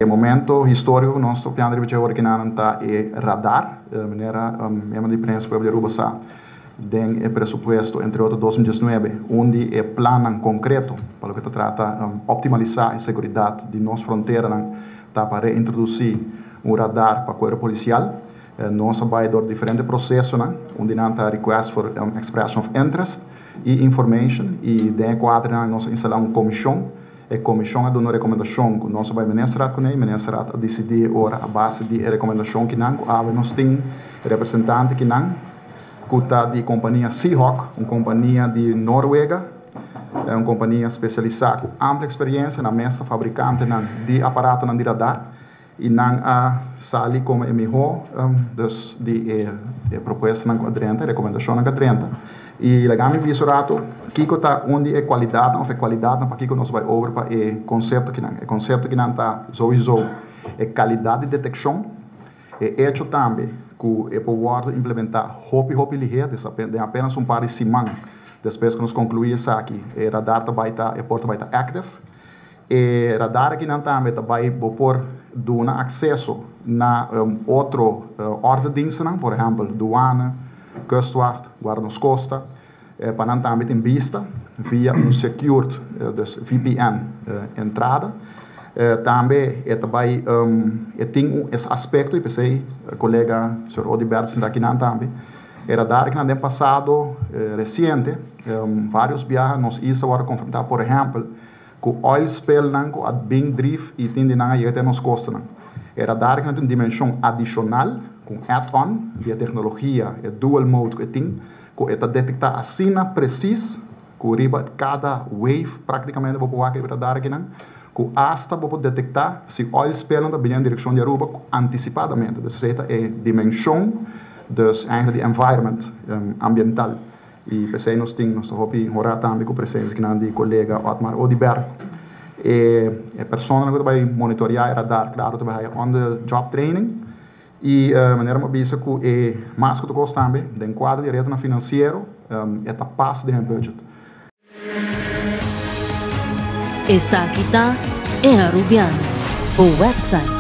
E momento historico cu nos ta opiando riba dje ora kinan ta e radar, manera miembro di prensa pueblo di Aruba sa den e presupuesto entre otro 2019 un di e plannan concreto pa loke ta trata optimalisa e seguridad di nos fronteranan ta pa reintroduci un radar pa cuerpo policial. Nos a bay door diferente procesonan, un di nan ta request for expression of interest y information y den e cuadronan nos a instala un comision. E komishon a duna rekomendashon ku nos a bai Ministerraad kuné i Ministerraad a disidí e ora a base di e rekomendashon kinan ku awe nos tin representante kinan ku ta di kompania Seahawk, un kompania di Noorwega, un kompania spesialisá ku amplia eksperiensia, nan mes ta fabrikantenan di aparatonan di radar. I nan a sali komo e mihó dus di e propuestanan ku a drenta, e rekomendashonnan ku a drenta. I laga mi bisa un ratu kiko ta un di e kualidatnan òf e kualidatnan pakiko nos bai over pa e konsepto kinan. E konsepto kinan ta souiso e kalidat di detekshon, e echo tambe ku e por wòrdu implementá hopi hopi lihé, den apenas un par di siman despues ku nos konkluí esaki e radar ta bai ta e por ta bai ta active. E radar akinan tambe ta bai bo por duna akseso na otro òrdedienstennan, por ehèmpel duana, kustwacht, guarda nos kosta, pa nan tambe tin bista via un secured, dus VPN, entrada. Tambe e ta bai e tin un aspekto i p'esei kolega señor Odiberto sinta akinan tambe. E radar akinan den pasado resiente vários biaha nos isla wòrdu konfrontá por ehèmpel Ku oil spillnan ku a bin drif i tin di nan a yega te nos kostanan. E radar ku nan tin un dimenshon adishonal, ku un add-on di e teknologia, e dual mode ku e tin, ku e ta detektá asina presis ku riba kada wave praktikamente bo por wak riba e radar akinan, ku asta bo por detektá si oil spillnan ta bini den direkshon di Aruba antisipadamente. Dus esei ta e dimenshon, dus eigenlijk di environment ambiental. I p'esei nos tin, nos ta hopi honrá tambe ku presensia kinan di kolega Otmar Oduber. E e personanan ku ta bai monitoreá e radar, klaro ta bai haya on the job training. I manera mi a bisa ku e mas ku ta kos tambe den kuadro di e retonan finansiero e ta pas den e budget. Esaki ta E Arubiano, bo website.